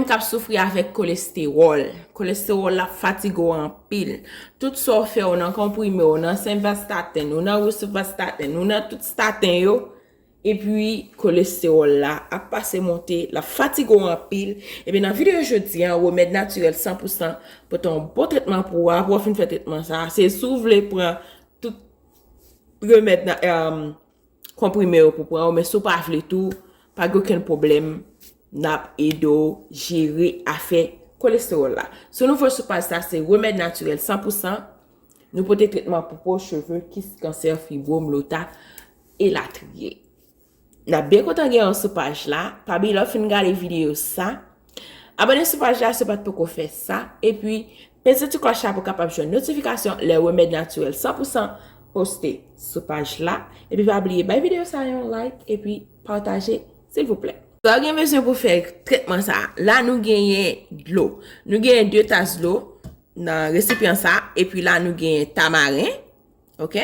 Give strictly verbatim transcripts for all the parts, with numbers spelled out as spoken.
Moun k ap soufri avèk kolestewòl. Kolestewòl la fatige w anpil. Tout sa w fè, w nan konprime, w nan simvastatin, w nan rosuvastatin, w nan tout statin yo, epi kolestewòl la ap pase monte, l ap fatige w anpil. Ebyen, nan videyo jodi a, remèd natirèl san pou san pote yon bon tretman pou ou. Apre w fin fè tretman sa a, se si w vle pran tout remèd na, um, konprime yo pou pran yo, men si w pa vle tou, pa gen okenn pwoblèm, n ap ede w jere afè kolestewòl la. Sou nouvo sou paj sa, se remèd natirèl san pou san. Nou pote tretman pou po, cheve, kis, kansè, fibwòm, lota, elatriye. N ap byen kontan gen w sou paj la. Pa bliye lè w fin gade videyo sa, abòne sou paj la si w pa t poko fè sa. Epi, peze ti klòch la pou w kapab jwenn notifikasyon lè remèd natirèl san pou san poste sou paj la. Epi pa bliye bay videyo sa yon like epi pataje, silvouplè. Sa w gen bezwen pou fè tretman sa a. La nou genyen dlo. Nou genyen de tas dlo nan resipyan sa. Epi la nou genyen tamaren. Ok?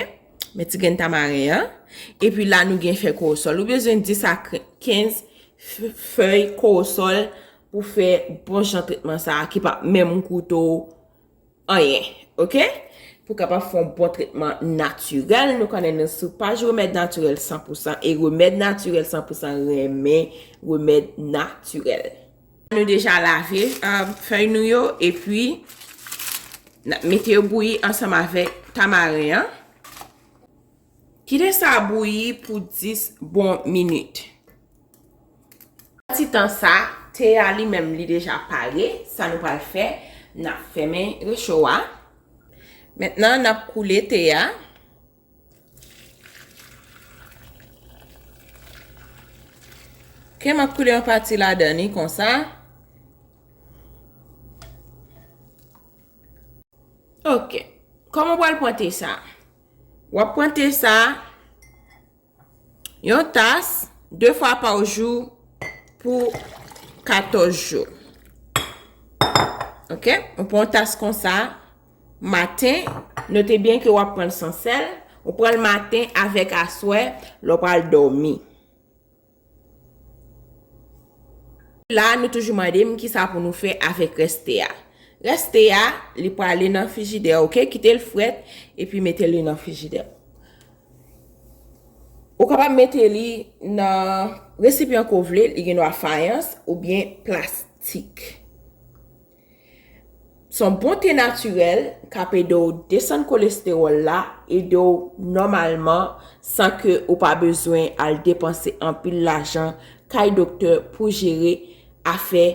Men ti grenn tamaren an. Epi la nou gen fèy kowosòl. Ou bezwen dis a kenz f-, fèy kowosòl pou fè bon jan tretman sa a ki p ap menm koute w anyen. Ok? Pou kapab fè yon bon tretman natirèl, nou konnen nou sou paj remèd natirèl san pou san, e remèd natirèl san pou san renmen remèd natirèl. Nou deja lave, um, fèy nou yo, epi n ap mete yo bouyi ansanm avèk tamaren an. Kite sa bouyi pou dis bon minit. Ti tan sa, te a li menm li deja pare. Sa nou pral fè, n ap fèmen recho a. Mentnan, n ap koule te a. Ok, m ap koule yon pati ladan li konsa. Ok. Kòman w pral pran te sa? W ap pran te sa yon tas, de fwa pa jou pou katòz jou. Ok? Ou pran yon tas konsa, maten, note byen ke w ap pran l san sèl, ou pran l maten avèk aswè, lè w pral dòmi. La, nou toujou mande m kisa pou nou fè avèk rès te a. Rès te a, li prale nan frijidè, ok? Kite l frèt, epi mete li nan frijidè. Ou kapab mete li nan resipyan ke w vle, li gen dwa fayans oubyen plastik. Se yon bon te natirèl k ap ede w desann kolestewòl la, ede w nòmalman, san ke ou pa bezwen al depanse anpil lajan kay doktè pou jere afè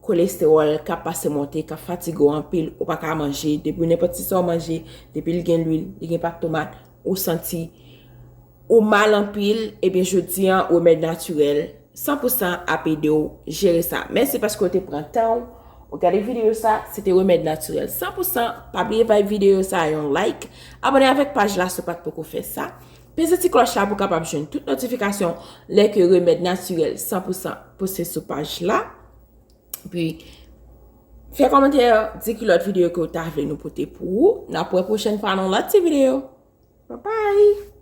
kolestewòl k ap pase monte, k ap fatige w anpil, ou pa ka manje, depi nenpòt ti sa w manje, depi l gen lwil, li gen pat tomat, ou santi ou mal anpil, ebyen, jodi an, remèd natirèl san pou san ap ede w jere sa. Mèsi paske w te pran tan w, w gade videyo sa, se te remèd natirèl san pou san. Pa bliye bay videyo sa yon like, abòne avèk paj la si w pa t poko fè sa. Peze ti klòch la pou w kapab jwenn tout notifikasyon lè ke remèd natirèl san pou san poste sou paj la. Epi, fè kòmantè, di ki lòt videyo ke w ta vle nou pote pou ou. N ap wè pwochèn fwa nan lòt ti videyo. Bye bye!